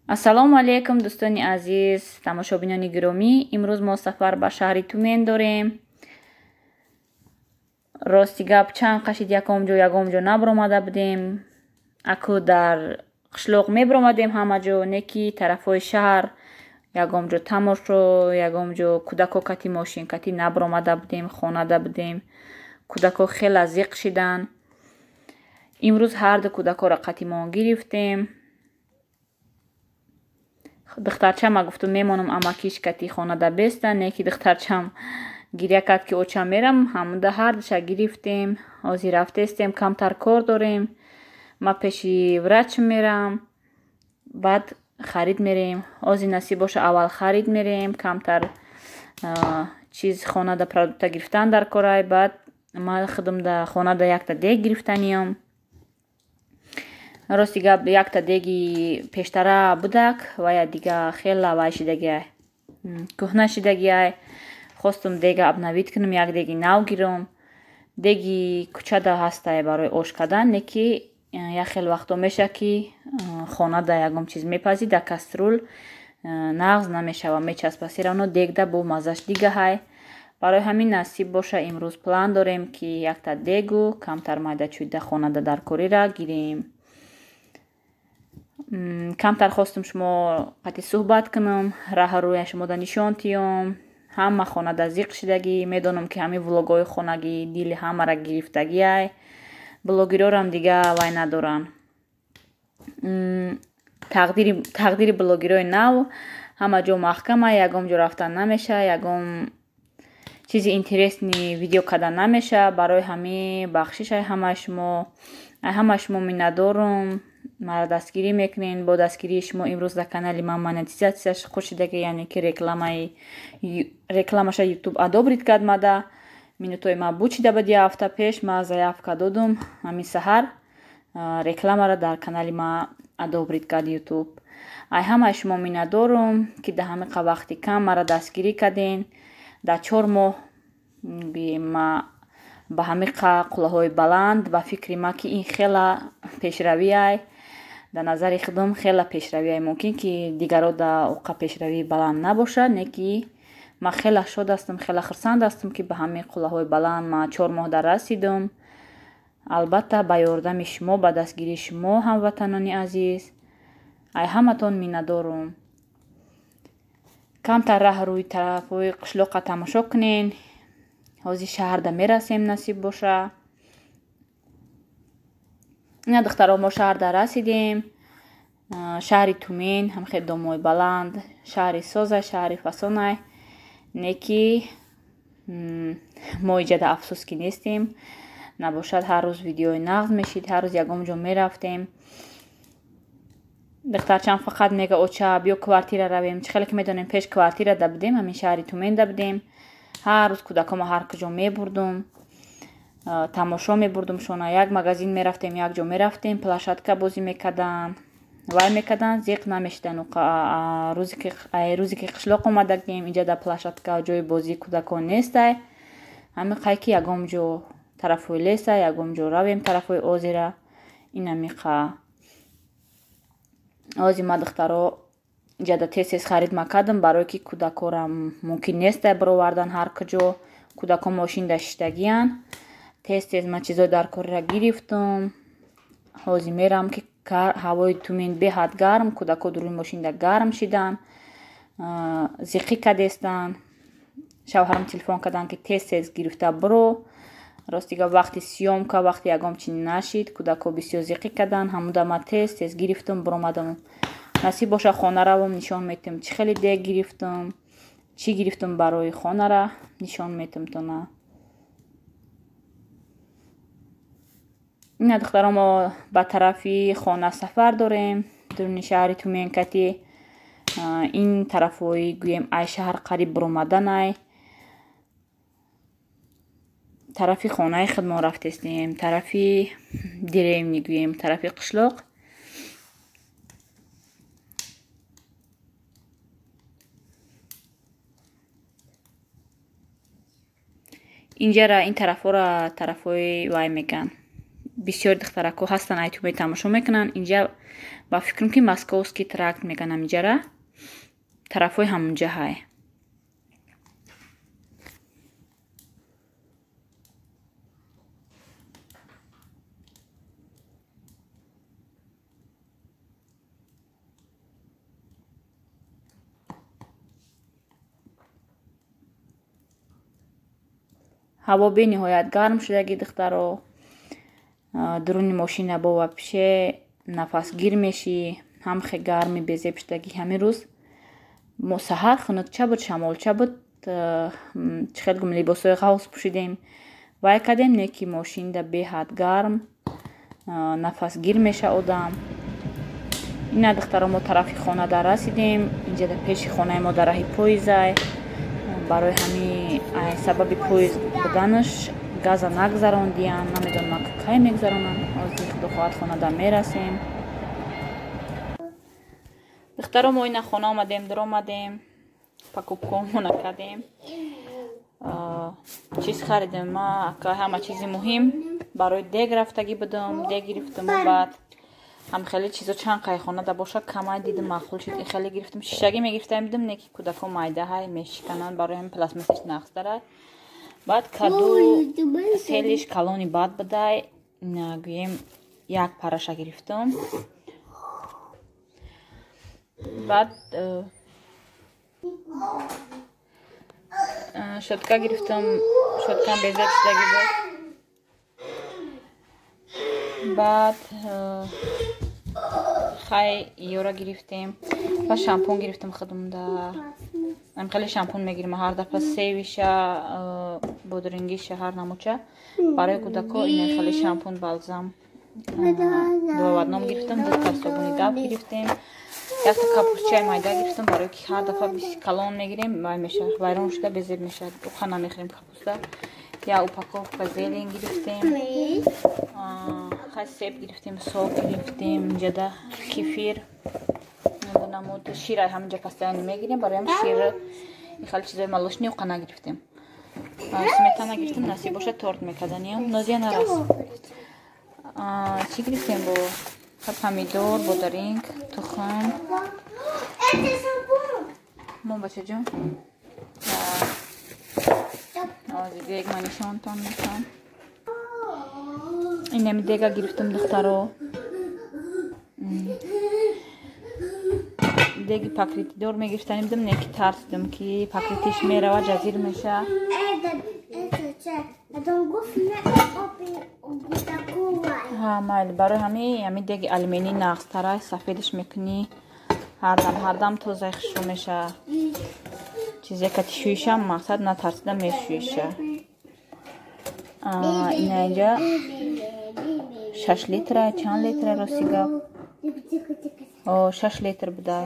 Ассалому алайкум, дӯстони азиз, тамошобинони гиромӣ. Имрӯз мо сафар ба шаҳри Тумен дорем. Рости гап, чанд қашид яком ҷо, ягом ҷо набаромада будем. Аку дар қишлоқ мебаромадем ҳама ҷо, не ки тарафҳои шаҳр ягом ҷо тамошо, ягом ҷо кӯдако кати мошин кати набаромада будем, хонада будем. Кӯдако хела зиқ шиданд. Имрӯз ҳарду кӯдакоро қатимон гирифтем. Духтарчама гуфтум мемонам амакиш кати хонада беста, не ки духтарчам гиря кард ки оча мерам, ҳамуда ҳардуша гирифтем. Ҳозир рафтестем, камтар кор дорем. Ма пеши врач мерам, баъд харид мерем. Ҳозир насиб боша, аввал харид мерем, камтар чиз хонада продукта гирифтан дар корай, баъд ма худам да хонада якта дег гирифтаниём. Рости гап, якта деги пештара будак, вая дига хела вай шидагиай, кӯҳна шидагиай. Хостум дега обновить кунам, як деги нав гирам. Деги кӯчада ҳастай барои ош кардан, не ки як хел вақто меша ки хонада ягон чиз мепазӣ, дар каструл нағз намешава, мечаспа. Все равно дегда бо маззаш дигаҳай. Барои ҳамин насиб боша, имрӯз план дорем ки якта дегу камтар майда чӯйда хонада дар корира гирем. Камтар хостум шумо қати суҳбат кунам, раҳу рӯя шумода нишон тиём. Ҳама хонада зиқ шидагӣ, медонам ки ҳамин влогҳои хонагӣ дили ҳамаро гирифтагиай. Блогерорам дига вай надоранд. Тақдири блогерои нав ҳама ҷо маҳкама, ягон ҷо рафтан намеша, ягон чизи интересни видео кардан намеша. Барои ҳамин бахшиш ай ҳамаи шумо, ай ҳамаи шумо миннатдорум. Маро дастгирӣ мекунед. Бо дастгирии шумо имрӯз дар канали ман монетизатсияш худ шидаги, яъне ки рекламаша ютуб одобрить кард мада. Минутои ма буд шида буд як ҳафта пеш, ма заявка додум ҳамин саҳар, рекламаро дар канали ма одобрить кард ютуб. Ай ҳамаи шумо миннатдорум, ки дар ҳамин қа вақти кам маро дастгирӣ карден. Дар 4 моҳ ма ба ҳамин қа қуллаҳои баланд, ба фикри ма ки ин хела пешравиай, дар назари худам хела пешравиай. Мумкин ки дигаро дар оқа пешравии баланд набошад, не ки ма хела шод ҳастам, хела хурсанд ҳастам, ки ба ҳамин қуллаҳои баланд ма 4 моҳ дар расидум. Албатта ба ёрдами шумо, ба дастгирии шумо, ҳамватанони азиз, ай ҳаматон миннатдорум. Камтар раҳ рӯи тарафҳои қишлоқа тамошо кунен. Ҳозир шаҳрда мерасем, насиб боша. Ина духтаро, мо шаҳрда расидем. Шаҳри Тумен, ҳамхел домои баланд, шаҳри созай, шаҳри фасонай. Не ки мо иҷада афсӯс ки нестем. Набошад ҳар рӯз видеои нағз мешид, ҳар рӯз ягон ҷо мерафтем. Духтарчам фақат мега оча биё квартира равем. Чӣ хеле ки медонем, пеш квартира да будем, ҳамин шаҳри Тумен да будем. Ҳар рӯз кӯдакома ҳар куҷо мебурдум, тамошо мебурдум шона. Як магазин мерафтем, як ҷо мерафтем, площадка бозӣ мекарданд, вай мекарданд, зиқ намешиданд. Рӯзе ки қишлоқ омадагем, инҷа дар площадка ҷои бозии кӯдакон нестай. Ҳамин қай ки ягон ҷо тарафҳои леса, ягон ҷо равем тарафҳои озера. Ин ҳамиқа. Ҳозир ма духтаро иҷада тез-тез харид макардам, барое ки кӯдакорам мумкин нестай баровардан ҳар куҷо. Кӯдако мошинда шиштагиянд. Тез-тез ман чизои дар корира гирифтум. Ҳозир мерам ки ҳавои Тумен беҳад гарм, кӯдако дуруни мошинда гарм шиданд, зиқӣ кардестанд. Шавҳарам телефон карданд, ки тез-тез гирифта биро. Рости гап, вақти съёмка, вақти ягон чи нашид, кӯдако бисёр зиқӣ карданд. Ҳамуда ман тез-тез гирифтум, биромадам. Насиб боша, хона равам, нишон метам чӣ хеле дег гирифтум, чӣ гирифтум барои хонара нишон метам тона. Ина духтаро, мо ба тарафи хона сафар дорем, дуруни шаҳри Тумен кати. Ин тарафҳои гӯем ай шаҳр қариб биромаданай. Тарафи хонаи худмон рафтестем, тарафи деревни гӯем, тарафи қишлоқ. Инҷара ин тарафҳоро тарафҳои вай мегӯянд, Бисёр духтарако ҳастанд, айтубе тамошо мекунанд. Инҷа ба фикрам ки Московский тракт мегӯянд, ҳаминҷара тарафҳои ҳамунҷа ҳай. Ҳаво бениҳоят гарм шудаги духтаро. Дуруни мошина бо вообще нафасгир мешӣ, ҳам хе гарми безеб шудаги. Ҳамин рӯз мо саҳар хунукча буд, шамолча буд, чӣ хел гум либосҳои ғавз пӯшидем, вай кардем, не ки мошинда беҳад гарм, нафасгир меша одам. Ина духтаро мо тарафи хона дар расидем. Инҷа дар пеши хонаи мо дар раҳи поезай. Барои ҳамин сабаби поезд буданаш газа нагзарондиянд, намедонам кай мегзаронанд. Ҳозир худо хоҳад хонада мерасем. Духтаро мо ина хона омадем, даромадем, покупкомона кардем, чиз харидем. Ма ака ҳама чизи муҳим барои дег рафтагӣ будам, дег гирифтам. Баъд ҳам хеле чизо чанд қайхонада боша камай дидим, маъқул шуд, хеле гирифтам. Шишагӣ мегирифтам, дидим не ки кӯдако майдаҳай мешикананд, барои ҳамин пластмассаш нақс дарад. Баъд каду селиш калони бад будай, гӯем як параша гирифтам. Баъд шотка гирифтам, шоткам безеб шудагӣ буд. Баъд хай ёра гирифтем ва шампун гирифтам худумда. Ам хеле шампун мегирим ҳар дафъа, севиша, бодрингиша, ҳар намуча. Барои кӯдако ина хеле шампун, балзам два в одном гирифтам, дута собуни даб гирифтем, якта капусчаи майда гирифтам, барои ки ҳар дафъа калон мегирем, вай меша, вайрон шуда безеб мешавад, уха намехӯрем капуста. Я упаковка зелень гирифтем, хай себ гирифтем, сок гирифтем, инҷада кефир намуд, шир ҳаминҷа постоянно мегирем, барои ҳам шир хеле чизои молочный уқа нагирифтем. Сметана гирифтем, насиб боша торт мекарданиям. Нозия нарас. Чӣ гирифтем бо помидор, бодаринг, тухм. Мо бачаҷон. Ози дег ман нишонтон метам. Инами дега гирифтам духтаро. Деги покритидор мегирифтаним дим, не ки тарсидим ки покритиш мерава, ҷазир меша. Ҳа, майли, барои ҳами деги алюминӣ нағзтара, сафедаш мекунӣ, ҳардам ҳардам тозаи хушрӯ меша. Чизе кати шӯиша, мақсад натарсида мешӯиша. Ина инҷа 6 литра, чанд литра рости гап? 6 литр буда.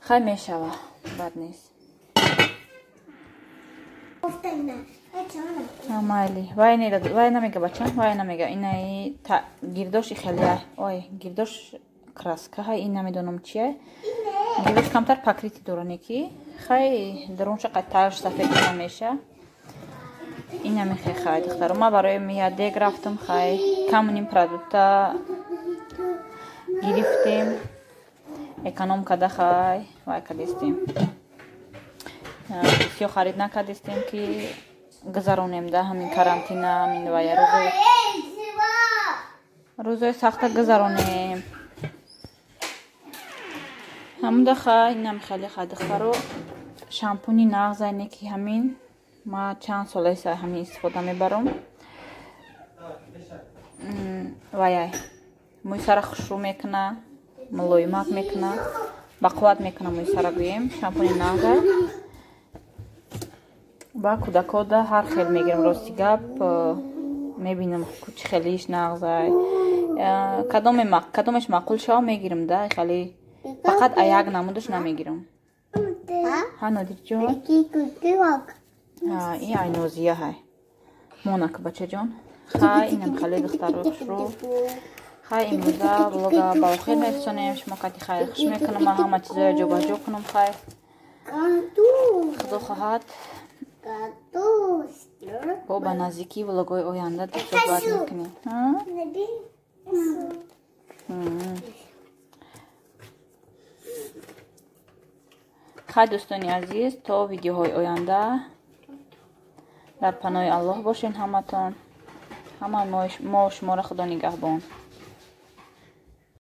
Хай мешава, бад нест. Майли, вай намега бача, вай намега. Инаи гирдоши хеле, ой, гирдош краска ҳай, ин намедонам чие. Гирдош камтар покрити дора неки. Хай дарунша қайтарш сафед намеша. Инами хай хай духтаро, ма барои мия дег рафтам, хай камним продукта гирифтем, эконом када хай вай кадистем. Бисёр харид накардистем ки гузаронем да ҳамин карантина, ҳамин вая рӯзои сахта гузаронем. Ҳамуда хай инам хеле хай духтаро, шампуни нағзай не ки ҳамин ма чанд солаи ҳамин истифода мебарам. Ваяй мӯи сара хушрӯ мекуна, мулоимак мекуна, бақувват мекуна мӯи сара гӯем. Шампуни нағзай. Ба кӯдакода ҳар хел мегирам, рости гап мебинам чӣ хелиш нағзай. Кадомеш маъқул шава мегирам да, хеле фақат аяк намудаш намегирам. Ҳа, Нодирҷон? Ин айнозия ҳай. Монак бачаҷон. Хай, инам хеле духтаро хушрӯ. Хай, имрӯза влога ба охир мерасонем. Шумо кати хайр хуш мекунам, ман ҳама чизоя ҷобаҷо кунам хай. Худо хоҳад. Бо ба наздикӣ влогҳои оянда суҳбат мекунем. Хай, дӯстони азиз, то видеоҳои оянда дар паноҳи Аллоҳ бошен ҳаматон. Ҳама мо шуморо Худо нигаҳбон.